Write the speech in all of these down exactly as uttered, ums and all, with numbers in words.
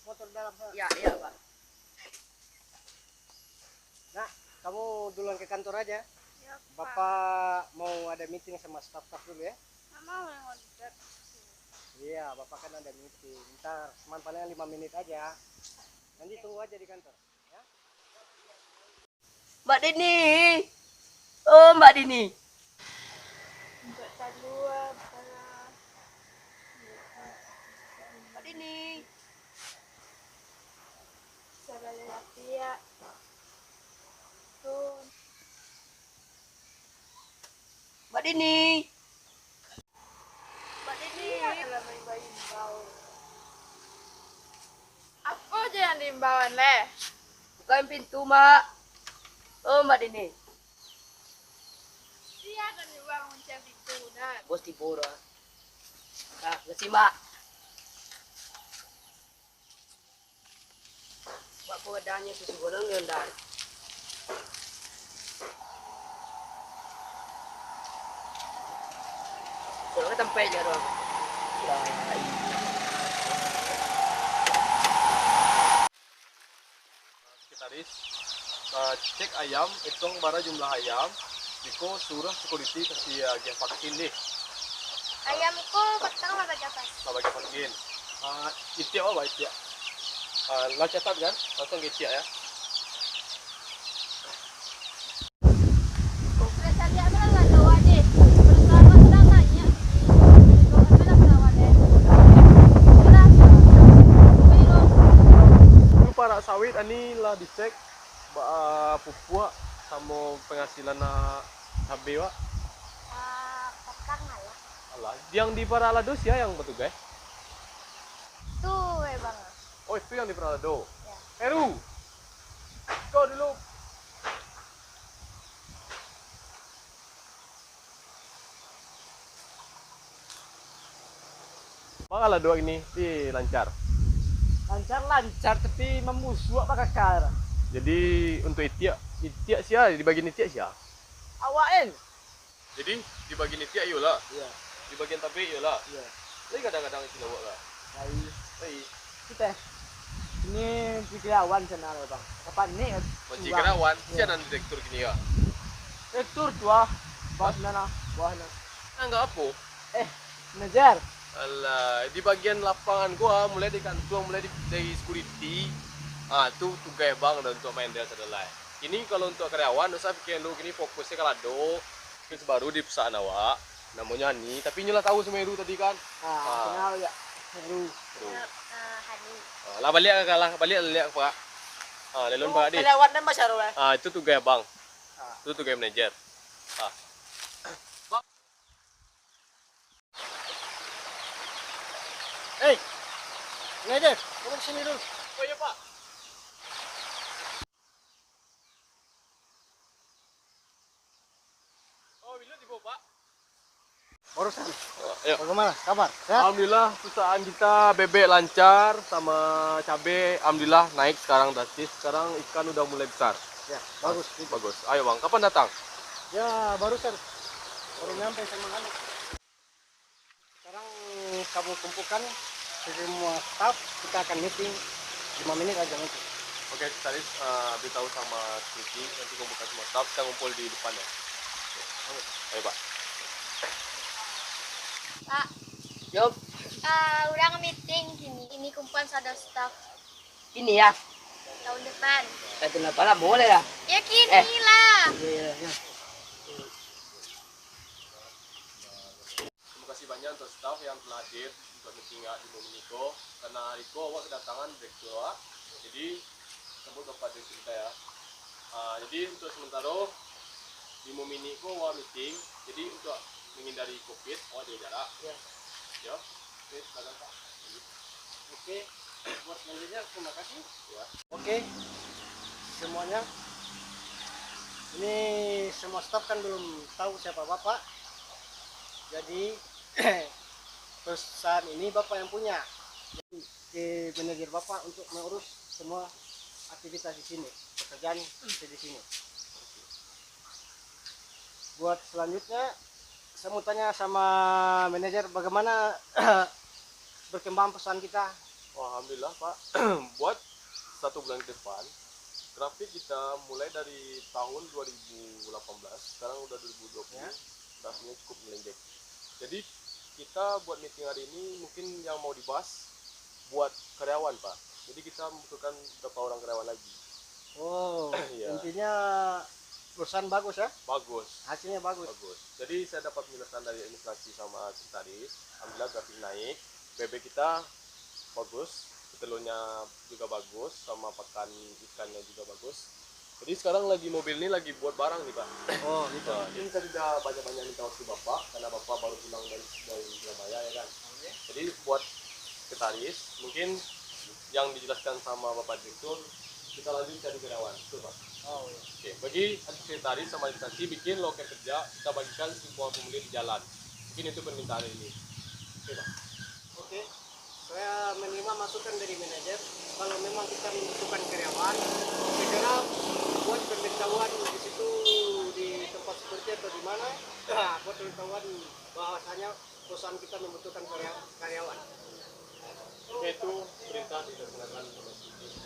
Motor dalam, ha. Ya, iya, Pak. Nak, kamu duluan ke kantor aja. Ya, Pak. Bapak mau ada meeting sama staff-staff dulu ya. Nggak mau yang order. Iya, Bapak kan ada meeting. Ntar, cuman paling lima menit aja. Nanti tunggu aja di kantor. Ya. Mbak Dini. Oh, Mbak Dini. Mbak Dini. Salah lihat dia. Tuh. Mbak Dini. Mbak Dini. Iya, kalau main bayi imbau. Apa aja yang diimbauan, leh? Bukain pintu, Mak. Oh, Mbak Dini. Iya, kan orang mencari pintu, nah. Bos tibo dah. Nah, makasih, Mak. Buat peredaannya susu bolong ni, Unda. Kurang tempe je tu. Sekretaris, eh, cek ayam, etong bara jumlah ayam, iko suruah security kasih agiah vaksin deh. Ayam ko patang lah bagi vaksin. Lah bagi vaksin. Ah, itiak awak ba itiak. Ah, lah catat kan? Langsung ka itiak ya. Sudah caliak lah lah doa deh. Berselamat dah naiak. Doa dah lah perawat deh. Sudah. Sudah. Itu parak sawit ani lah dicek. Baa pupuak samo pangasilan nak cabe, Wak? Ah, patang lah. Alah, yang di parak lado sia yang batugas? Tu, eh, Bang. Oh, itu yang di parak lado? Ya. Heru! Kau dulu. Baa lah doa gini, ti lancar? Lancar-lancar, tapi mambusuak bakakar. Jadi, untuk itiak, itiak sia, di bagian itiak sia? Awak, en. Jadi, di bagian itiak iyolah? Iya. Di bagian tabek iyolah? Iya. Tapi kadang-kadang istilah awak lah. Baik. Baik. Kita. Ini pikir awan sana, Bang. Kapan ni? Mancik karawan, sia nan direktur kini ya? Direktur tu ah. Bawah sana, bawah sana. Anggap apa? Eh, manajer. Alah, di bagian lapangan gua, mulai dari kantuang, mulai di, dari security. Ah, tu tugas bang dah untuk main dari sadalai. Ini kalau untuk karyawan, usah pikiran dulu, kini fokusnya ka lado. Terus baru di perusahaan awak, namonyo Hani, tapi inyo lah tahu samo Heru tadi kan? Ah, ah. Kenal ya, Heru. Heru. Kenal, eh, Hani. Ah, lah baliak ka lah, baliak lah liak ka parak. Ah, lelon parak deh. Karyawan nan basar lah. Ah, itu tugas bang. Ah. Itu tugas manajer. Ah. Hei, manajer, turun sini dulu. Oh iya, Pak. Oh, bila tibo, Pak? Barusan. Oh, iya. Bagaimana kabar? Sehat? Alhamdulillah, perusahaan kita bebek lancar, sama cabe, alhamdulillah, naik sekarang drastis. Sekarang ikan udah mulai besar. Ya, bagus. Bagus. Ayo, Bang, kapan datang? Ya, barusan. Baru nyampe sama anak. Sekarang kamu kumpulkan semua staff, kita akan meeting, lima menit aja meeting. Oke, sekretaris, eh, beritahu sama security, nanti kumpulkan semua staff, kita ngumpul di depan ya. Ayo, Pak. Pak. Yop. Eh, urang meeting kini, ini kumpulan sada staff. Kini ya? Tahun depan. Tahun depan lah, boleh lah. Ya, kini lah. Iya, iya, iya. Terima kasih banyak untuk staff yang telah hadir untuk meeting awak di momen iko. Karena iko awak kedatangan direktur awak. Jadi, sambut Bapak Direktur kita ya. Ah, jadi untuk sementara di momen iko awak meeting. Jadi untuk menghindari covid, awak jaga jarak. Ya. Ya. Oke, silakan Pak. Oke, buat selanjutnya terima kasih. Ya. Oke, semuanya. Ini semua staff kan belum tahu siapa Bapak. Jadi, perusahaan ini Bapak yang punya. Jadi, ke manajer Bapak untuk mengurus semua aktivitas di sini, pekerjaan di sini. Buat selanjutnya, saya mau tanya sama manajer, bagaimana berkembang perusahaan kita? Alhamdulillah, Pak. Buat satu bulan ke depan, trafik kita mulai dari tahun dua ribu delapan belas, sekarang udah dua ribu dua puluh, ya, trafiknya cukup melenjek. Jadi, kita buat meeting hari ini, mungkin yang mau dibahas buat karyawan, Pak. Jadi, kita membutuhkan berapa orang karyawan lagi. Oh, iya, intinya perusahaan bagus, ya? Bagus. Hasilnya bagus. Bagus. Jadi, saya dapat penjelasan dari administrasi sama sekretaris. Alhamdulillah, trafik naik. Bebek kita bagus, petelurnya juga bagus, sama pakan ikannya juga bagus. Jadi, sekarang lagi, mobil ini lagi buat barang nih, Pak. Oh, gitu. Nah, jadi saya sudah banyak-banyak minta waktu Bapak, karena Bapak baru pulang dari, dari Surabaya, ya kan? Oke. Jadi, buat sekretaris, mungkin yang dijelaskan sama Bapak Direktur, kita lanjut cari karyawan. Betul, Pak? Oh, iya. Oke, bagi sekretaris sama administrasi, bikin loker kerja, kita bagikan simpul formulir di jalan. Mungkin itu permintaan ini. Oke, Pak. Oke, saya menerima masukan dari manajer. Kalau memang kita membutuhkan karyawan, segera buat pemberitahuan di situ, di tempat security atau di mana, buat pemberitahuan bahwasanya perusahaan kita membutuhkan karya-, karyawan. Yaitu perintah dilaksanakan oleh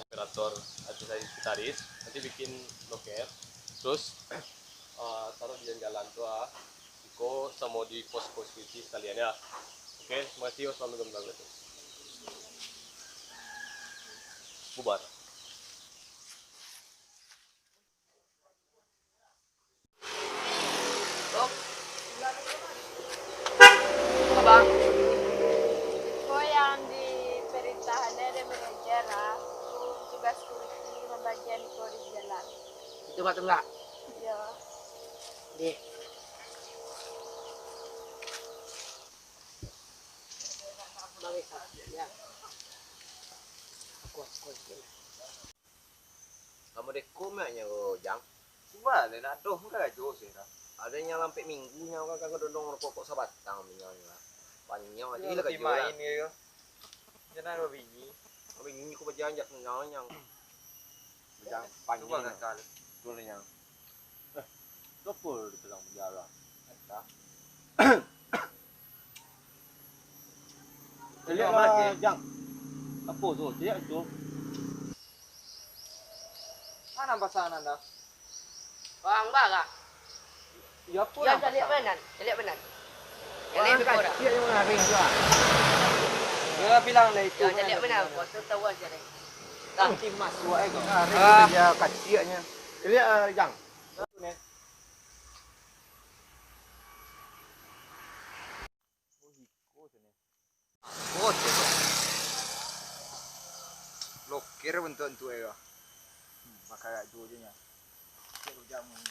operator atau sekretaris, nanti bikin loker, terus, eh, taruh di jalan-jalan tu, ah. Iko samo di pos-pos security sekalian, ya. Oke, terima kasih. Wassalamualaikum warahmatullahi wabarakatuh. Bubar. Abang. Ko yang diperintah dek manajer, ah. Tugas security mambagian ko di jalan. Itu batul nggak? Iya. Deh. Bang Esa, ya. Aku, aku, aku. Kamu deko maknyo, Jang? Cubo deh, nak doh karajo sih, dah. Ado yang lampek minggu nyo kan, kan dondong rokok kok sabatang minyak nyo lah. Panjang aja lah karajo lah. Main ke yo. Jangan babinyi. Babinyi kok bajanjak kenyang-kenyang. Bajang panjang. Cubo gagal. Betul, Jang. Eh, siapa dipegang penjara? Entah. Caliak lah, Jang. Apo tu? Caliak tu. Mana pasangan anda? Orang barak. Ya, apo. Caliak benar. Caliak benar. Caliak benar. Dia bilang lah itu. Caliak benar. Kau tahu aja deh. Dah. Timas buat eh kau. Ah, dia kaciaknya. Caliak, ah, Jang. Oh, iko tu ni. Oh, tu tu. Loker bentuk-bentuk e ko. Hmm, makarak juo je nyo. Cek rujak mun.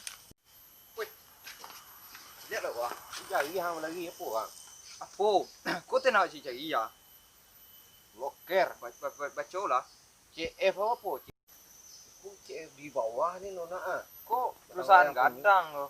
Weh. Liek lah, wah. Cari ha lagi apo, ha? Apo? Ko tu nak cari ha. Loker. Ba-, ba-, ba-, baco lah. C F apo? Ko C F di bawah ni, Nona, ah. Ko perusahaan gadang ko.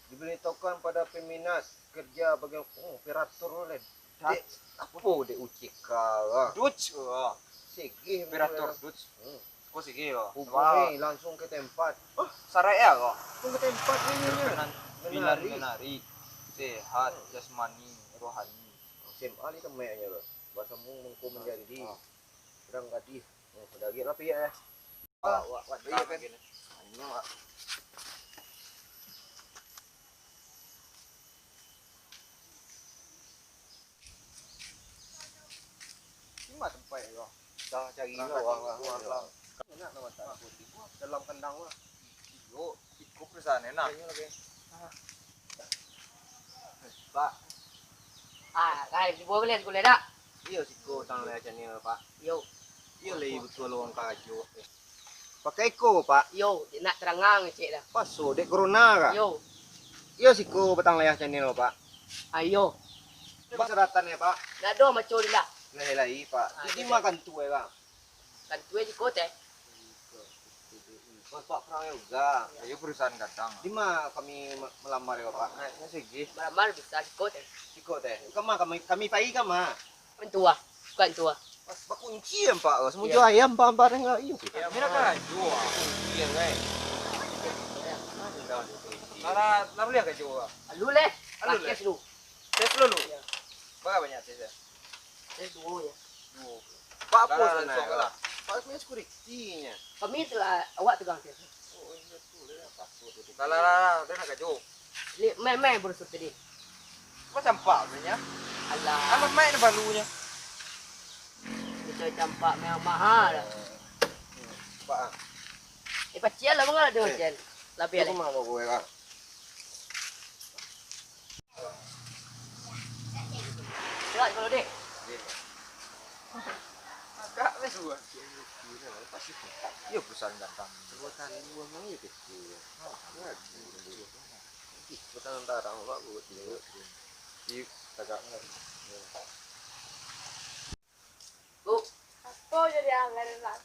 Diberitahukan pada peminat kerja bagian, oh, operator tu, Len. Dek, apo dek U C K lah? Dutch, ah. Segeh operator Dutch. Hmm. Ko segeh ko. Hubungi langsung ke tempat. Oh, sarai ya ko? Langsung ke tempat ni, ni, ni. Menarik. Menarik. Sehat, jasmani, rohani. S M A ni temannya lo. Basambung mengko menjadi. Ah. Urang gadih. Oh, dari lah piak eh. Wak, wak, wak, iya kan? Ini, wak. Ini mah tempat ya, wak. Dah cari lah, wak, wak, wak. Enak lah masak. Dalam kandang, wak. Iyo, iko perusahaan enak. Kayaknya lagi. Pak. Ah, kai, di bawah balian kuliah dak? Iyo, siko tang lai channel, Pak. Iyo. Iyo, lai betul urang karajo. Pakai ko, Pak? Iyo, nak tarangang cek dah. Paso dek corona kah? Iyo. Iyo, siko batang layah channel, Pak. Ah, iyo. Pak, saratan ya, Pak. Nak do maco di lah. Lai-lai, Pak. Ah, jadi iyo, makan tu ya, Pak. Kan tu aja kau teh. Bapak perang juga. Ayo perusahaan gadang. Di ma kami ma-, melamar ya, Pak? Naiknya sigi. Melamar bisa siko teh. Siko teh. Kama kami, kami pai kama. Mentua. Bukan tua. Pas bakunci ya, Pak. Semua jual ayam, Pak, Pak, enggak? Iya. Mira kan jual. Iya, kan? Lara, lara lihat kan jual? Lu leh. Lu leh. Tes lu. Tes lu, lu? Iya. Berapa banyak tesnya? Tes dua ya. Dua. Pak, apo lah, lah, sana lah, lah. Pak, sebenarnya security-nya. Kami tu, ah, awak tu, Bang. Oh, iyo tu, lah, passport tu. Lah, lah, lah, lah, dah nak kacau. Ni, main, main brosur tadi. Macam pak sebenarnya. Alah. Amat main balunya. Kita campak memang mahal. Pak, ah. Eh, pacian lah, Bang, ada Eh. Cian. Labiah, Aku eh. Mah bawa, Bang. Siap, kalau dek. Agak lah dua. Iyo, perusahaan datang. Dua kali, dua kali kecil. Dua kali. Perusahaan datang, Pak, buat dia. Di tagak. Bu. Apo jadi anggaran lah?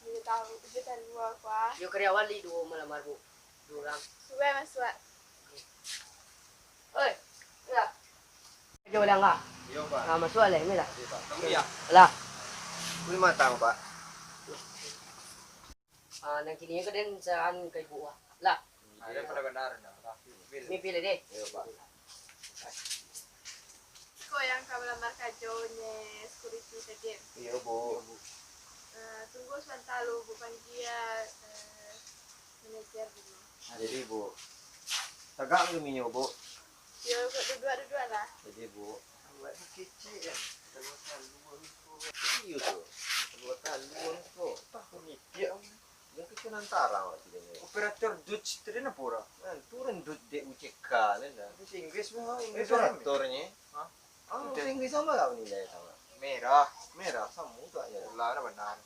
Jadi tahu, jadi tahu apa? Yo, karyawan li duo malamar, Bu. Duo urang. Sudah masuk. Oi, ya. Aja ulang, ah. Iyo, Pak. Ah, masuk lah, ini lah. Iyo, Pak. Kamu ya? Lah. Kulit matang, Pak. Ah, nan kini ka den sarahan ka ibu, ah. Lah. Ada pada benar, nah. Mimpi lah deh. Iyo, Pak. Ko yang ka malamar kajo nye security tadi. Iyo, Bu. Eh, tunggu sabanta lu, Bu, panggia, eh, manajer dulu. Jadi, Bu, tagak dulu minyo, Bu. Yo, kok duduak-duduak lah. Jadi, Bu. Buat kecil kan. Kalau selalu, Bu. Iyo tu. Kalau selalu, Bu. Tahu ni, dia. Yang kecil nan tarang lah tu dia. Operator Dutch tadi napa urang? Kan, turun Dutch dek U C K ni dah. Bahasa Inggris mah, Inggris orang. Operatornya. Hah? Ah, bahasa Inggris sama lah nilai sama. Merah. Merah, sama juga ya. Lah, dah benar.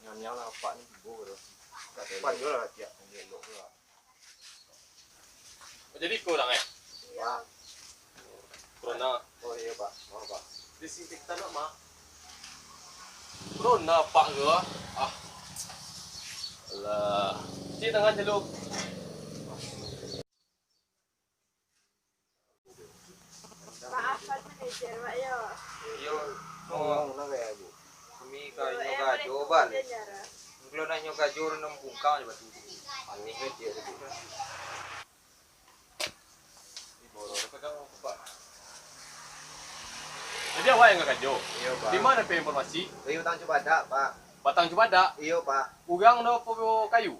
Nyonya lah, Pak ni tiba tu. Tak depan juga lah, tiap dia elok juga. Oh, jadi iko urang, eh? Iyo. Corona. Oh, iyo, Pak. Maaf, Pak. Disinfektan, Pak, mah. Corona, Pak, ke? Ah. Alah. Cuci tangan dulu. Maaf, Pak Manajer, Pak, yo. Iyo. Oh, kenapa ya, Bu? Kami ka inyo kajo baliak. Kalau nak inyo kajo, urang pungkang aja batu. Aneh aja tu. Jadi awak yang ka kajo? Iyo, Pak. Di ma dapek informasi? Dari Batang Cubadak, Pak. Batang Cubadak? Iyo, Pak. Urang do apo kayu?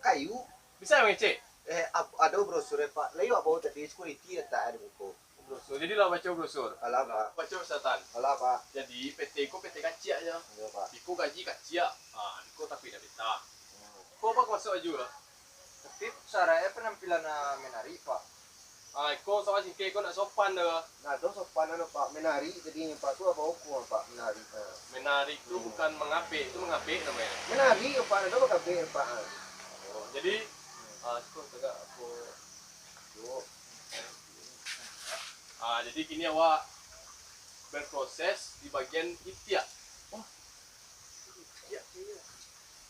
Kayu? Bisa mangecek? Eh, ap-, ado brosur, eh, Pak. Lah, iyo, Pak, tadi security letak di muko. Brosur. Jadi lah baco brosur. Alah, Pak. Baco pesan. Alah, Pak. Jadi, P T ko P T kaciak aja. Iyo, Pak. Iko gaji kaciak. Ah, iko tapi dah betah. Hmm. Ko apak masuk aju lah. Tapi syaratnya penampilan, ah, menarik, Pak. Ah, iko sopan singkek, iko nak sopan dah. Nah, tu sopan anu, Pak. Menarik jadinyo, Pak. Tu apa hukum, Pak? Menarik, ah. Menarik tu bukan mengapek, itu mengapek namanya. Menarik, Pak. Ado mengapek, Pak. Oh, jadi, ah, iko tegak aku. Yo. Ah, jadi kini awak berproses di bagian itiak. Oh. Itiak, iya.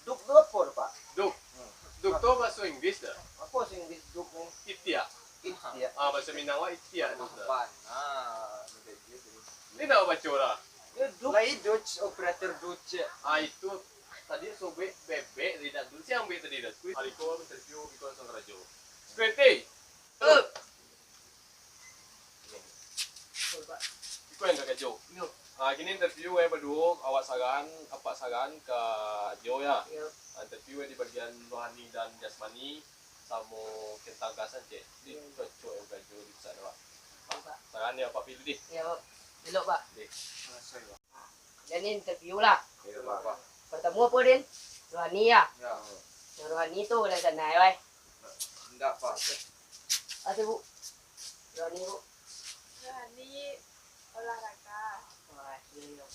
Duk tu apo tu, Pak? Duk. Hmm. Duk tu bahaso Inggris dah. Apo bahaso Inggris duk ni? Itiak. Itiak. Ah, bahaso Minang awak itiak tu dah. Bana, beda je tu. Ni nak baco dah. Yo, duk. Lai Dutch, operator Dutch. Ah, itu tadi sobek bebek tadi dah. Dutch yang ambil tadi dah. Hari ko interview, biko langsung karajo. Security. Eh. Iko yang ka kajo. Yo. Ah, kini interview, eh, baduo, awak sagan, apak sagan ka kajo, ya. Yo. Ah, interview, eh, di bagian rohani dan jasmani, samo kentang kasan, cek. Di Yo. Cocok, eh, kajo di pusat, Pak. Yo, Pak. Sagan, ya, Pak, pilih deh. Yo. Elok, Pak. Deh. Jadi interview lah. Iyo, Pak. Pertama apa, Din? Rohani ya? Ya. Yang rohani tu dari sana ya, wai. Indak, Pak. Apa tu, Bu? Rohani, Bu. Rohani olahraga. Wah, iya, iya.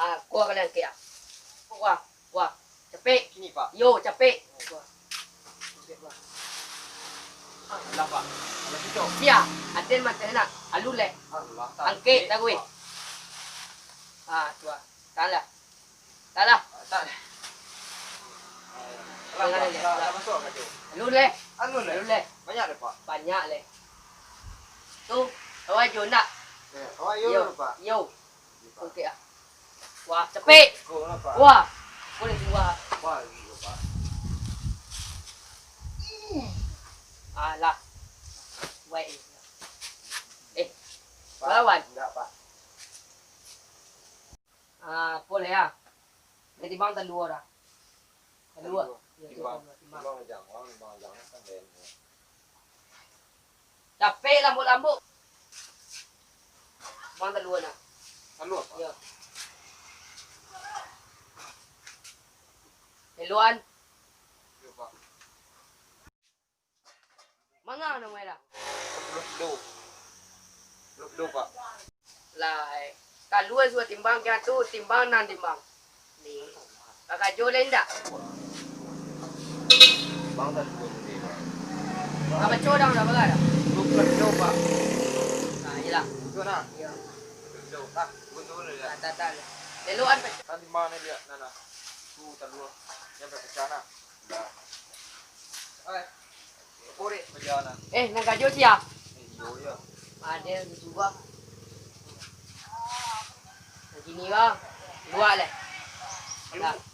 Ah, kuah kalian ke ya? Kuah, kuah. Capek. Kini, Pak. Yo, capek. Kuah. Capek, kuah. Alah, Pak. Alah, cucok. Sia, aden mantah nak. Alun leh. Alah, Angkek, taruih. Pak. Ah, tu ah. Tahan lah. Tahan lah. Ah, tahan. Alah, Pak. Alah, alah, masuk lah, Pak. Alun leh. Alun leh. Alun leh. Banyak leh, Pak. Banyak leh. Tu, awak jo nak? Eh, awak yo, Pak. Yo. Okey ah. Wah, capek. Go lah, Pak. Wah. Boleh tunggu ah. Wah, gitu, Pak. Alah. Baik. Eh, Pak, lawan. Enggak, Pak. Ah, apo lah ya. Nan timbang talua dah. Talua. Talua. Yo, timbang. Talua, timbang. Timbang jangan, timbang jangan kan den. Capek lambuk-lambuk. Timbang talua nah. Talua, Pak? Yo. Eloan. Yo, Pak. Manga namo dah? Sepuluh kilo. Sepuluh kilo, Pak. Lah, eh. Kalua sudah timbang, kian tu timbang nan timbang. Ni. Kakajo lain dak? Bang, tak dua kilo, Pak. Apa codang dah, bagai dah? Dua puluh kilo, Pak. Nah, iyalah. Betul, nak? Iya. Dua puluh kilo. Nah, betul, betul, ya. Nah, tak, tak. Leloan, Pak. Kan di mana dia? Nah, nah. Tu, tak dua. Yang berpecah, nak. Eh, nan kajo sia? Ado sudah. Nan kini ko, luak leh.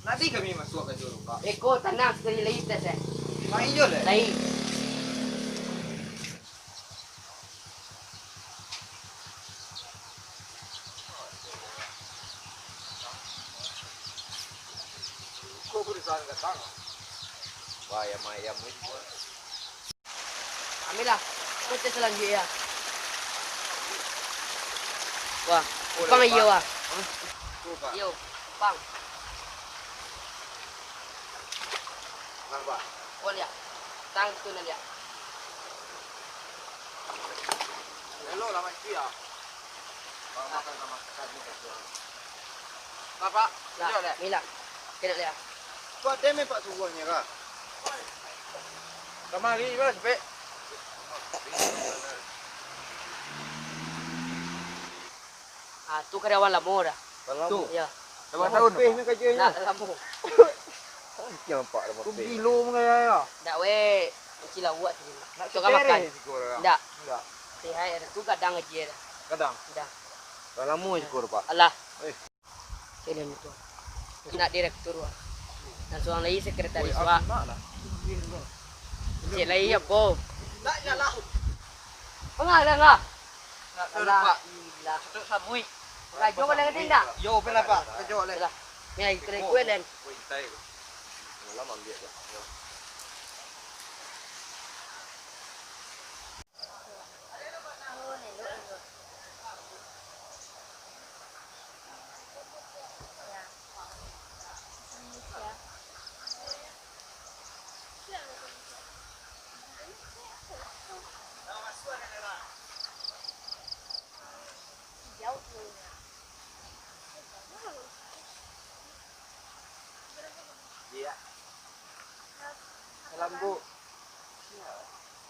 Nanti kami masuak kajo tu, Pak. Iko tanang sakali lai tes, eh. Lai jo leh. Lai. Ko perusahaan gatang. Wah, ayam-ayam ni semua. Ambilah. Ko cek salanjuik ya. Wah, pang iyo, wah. Iyo, pang. Nang, Pak. Oh, liak. Tang tu, nah, liak. Elok lah, Mak Cik, ya. Bang, makan sama sekali, Pak. Lah, Pak. Lah, kejap, leh. Ni lah. Kena, leh. Kuat deh, Pak, subuhnya, kah? Kamari, Mas, Pek. Ah, tu karyawan lamo dah. Lamo? Yo. Lamo tahun, Pak? Nak lamo. Kan nampak lamo. Tu gilo mangaya, yo. Ndak, weh. Kunci lawak tadi. Nak tu kan makan. Ndak. Ndak. Tihai ada tu gadang aja dah. Gadang? Dah. Dah lamo siko, Pak. Alah. Eh. Cek tu. Nak direktur, wah. Dan surang lai sekretaris, wah. Cek lai apo? Nak jalan. Pengalah lah. Nak, Pak. Alah. Tutup samuik. Rajo boleh ngetin tak? Yo, boleh, Pak. Rajo boleh. Alah. Ni, ikut-ikut, Len. Weh, itai tu. Malam ambiak je. Yo. Iya. Salam, Bu. Sia?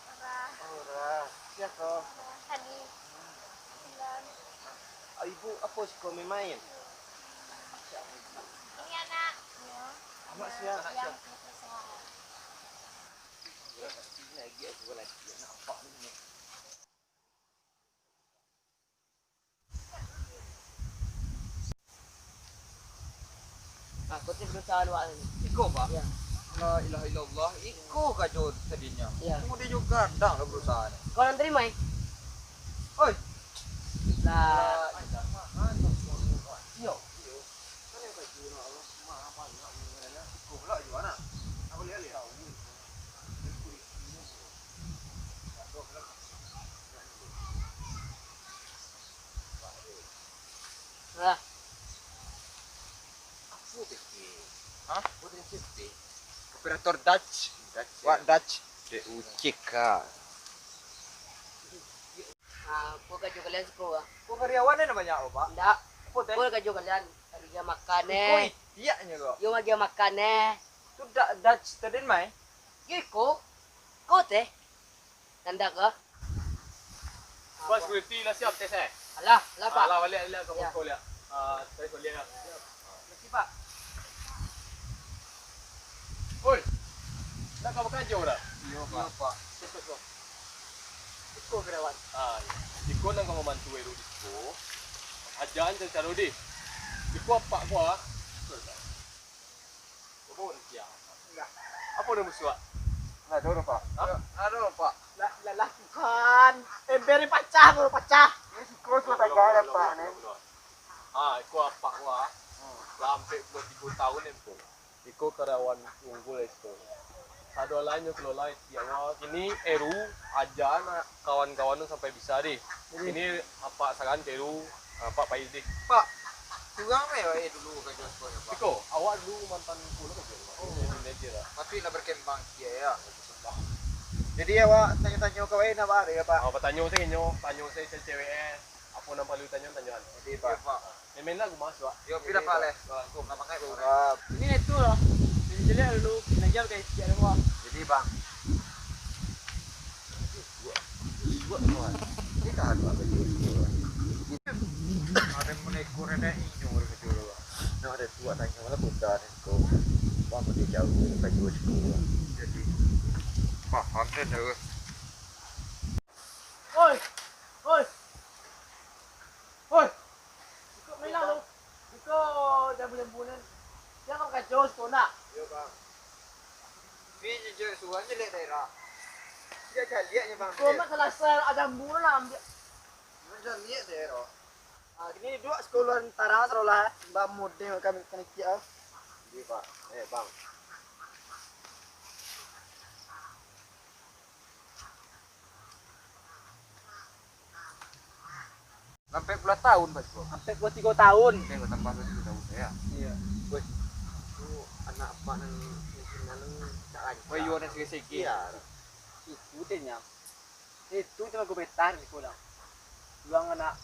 Ora. Ora. Sia ko? Ora. Tadi. Hmm. Sembilan. Ah, ibu apo siko main-main? Ini anak. Anak sia? Anak sia? Ini lagi aku lagi anak apa ni? Ah, ko ti perusahaan wak tadi. Iko, Pak? Yo. La ilaha illallah. Iko kajo tadinyo. Yo. Cuma dia juga gadang lah perusahaan ni. Kau nan tarimo, eh? Oi. Lah. Iyo. Iyo. Kan yang kajo nak Allah, maha banyak ni, iko pula juo nak. Aku lihat-lihat. Lah. Apo tu? Hah? Apo tu? Operator Dutch. Dutch, wak, ya. Dutch. D U C K. Ah, apo kajo kalian siko, ah? Ko karyawan ni banyak, Pak? Ndak. Apo teh? Apo kajo kalian? Agiah makan, eh. Iko itiaknyo ko. Yo, agiah makan, eh. Tu Da-, Dutch tadi mai? Yo, iko. Ko teh. Kandak ko? Bos, security lah siap, tes, eh? Alah, alah, Pak. Alah, baliak, baliak, ka pokok, liak. Ah, cari kuliah, ya. Makasih, Pak. Oi, nak ka bakajo dah? Iyo, Pak. Cepat, Pak. Iko karyawan. Ah, iyo. Iko nan ka mambantu Eru di siko. Ajaan caro-caro dih. Iko apak ko, ah. Betul, Pak. Apo nan musuah? Ndak ado doh, Pak. Hah? Ndak ado doh, Pak. Lah, lah, lah, Tuhan. Ember ni pacah tu, pacah. Ni siko sudah tagak dah, Pak, ni. Ah, iko apak ko, ah. Sampai dua tiga tahun, Empu. Iko karyawan unggul, Empu. Sado lai nyo kelola, ya Allah. Kini Eru aja nak kawan-kawan tu sampai bisa deh. Jadi ini apak saran ka Eru, apak pai deh. Pak, kurang meh, eh, dulu kerja sekolah, Pak. Iko, awak dulu mantan kulo kerja, Pak. Oh. Jadi manajer lah. Tapi lah berkembang sikit ya. Jadi awak tanyo-tanyo ka wain apa ada ya, Pak? Oh, batanyo sajo nyo, tanyo sajo cewek, eh. Apo nan paralu tanyo, tanyoan. Jadi, Pak. Iya, Pak. Main-main lah, gumas, Pak. Yo, pi lah, Pak, leh. Assalamualaikum. Nak makan, Pak. Ini itu lah. Ini jelek dulu. Ini aja kayak jelek dulu, Pak. Jadi, Bang. Buat, buat, Bang. Ini tahan, Bang, baju itu, Bang. Ada menekor, ada inyo, ada betul, Bang. Nah, ada tuak tanya malah kuda ni, kau. Bang, dia jauh, baju itu, Bang. Jadi, paham deh, dah. Oi, oi. Oi. Ikut main lah lu. Ikut jambu-jambu ni. Dia kan kacau sekolah. Yo, Bang. Pi jujur suan je lihat daerah. Dia caliak je, Bang. Kau mak salah sel, ada jambu lah ambil. Dia caliak daerah. Ah, kini duduk sekolah tentara sekolah, Bang, model kami kena kiak, ah. Iya, Pak. Eh, Bang. Sampai puluah tahun, Pak, Ciko. Sampai puluah tiga tahun. Sampai bertambah puluah tiga tahun, ya. Iya. Weh, itu anak apa nan mungkin nan tak lancar. Weh, yo, nan segi-segi. Iya. Itu deh, nyam. Itu cuma gue betah di sekolah. Luang anak,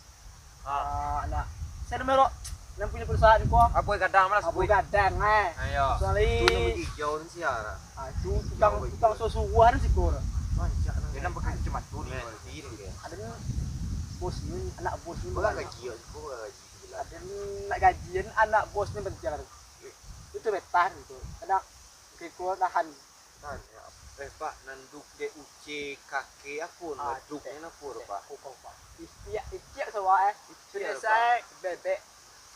ah, anak. Saya nomor nan punya perusahaan ko. Apa gadang malah Abu sebut? Gadang, eh. Ayo. Soalnya itu nama hijau ni siara. Ah, itu tukang, tukang suruhan sih ko. Banyak nang. Dia nampak macam tu ni. Ada ni bos ni, anak bos ni. Berapa gaji ya? Berapa gaji? Ada ni nak gajian anak bos ni bentar. Itu betah gitu. Anak kiko tahan. Kan, ya. Eh, Pak, nan duk dek uce kake apo, ah, duk dek, nan apo, dek, Pak? Kok, Pak. Itiak, itiak sawah, eh. Itiak, Pak. Bebek.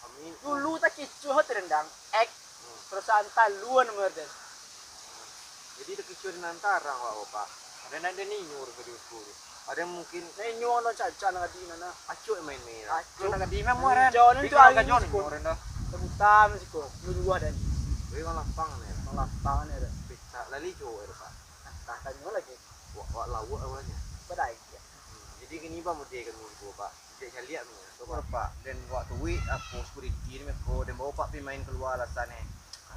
Amin. Dulu takicuah tu rendang, ek. Hmm. Perusahaan taluan murden. Hmm. Jadi takicuah di nan tarang, Pak, Pak. Ada nan ada niur ka diukur. Ada mungkin. Nah, inyo lo caca nak adi nana. Acuk main-main lah. Acuk nak adi memang. Jauh ni tu hari ni sekolah. Rebutan siko. Dua-dua dan. Weh, malapang ni. Malapang ni ada. Pecah lali jo ada, Pak. Nah, tanyo lagi. Wak, wak lawak awalnya. Badai. Hmm, jadi kini, Bang, mode kami ko, Pak. Cek caliak ni. Sabar, Pak. Dan waktu wik, apo, security ni ko, dan bawa Pak pi main keluar alasan ni.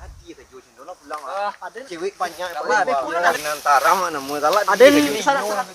Adi kerja cendol lah pulang lah. Ah, ada. Cewek banyak, Pak. Ada. Ada. Nantara mana, mau galak. Ada ni, salah, salah.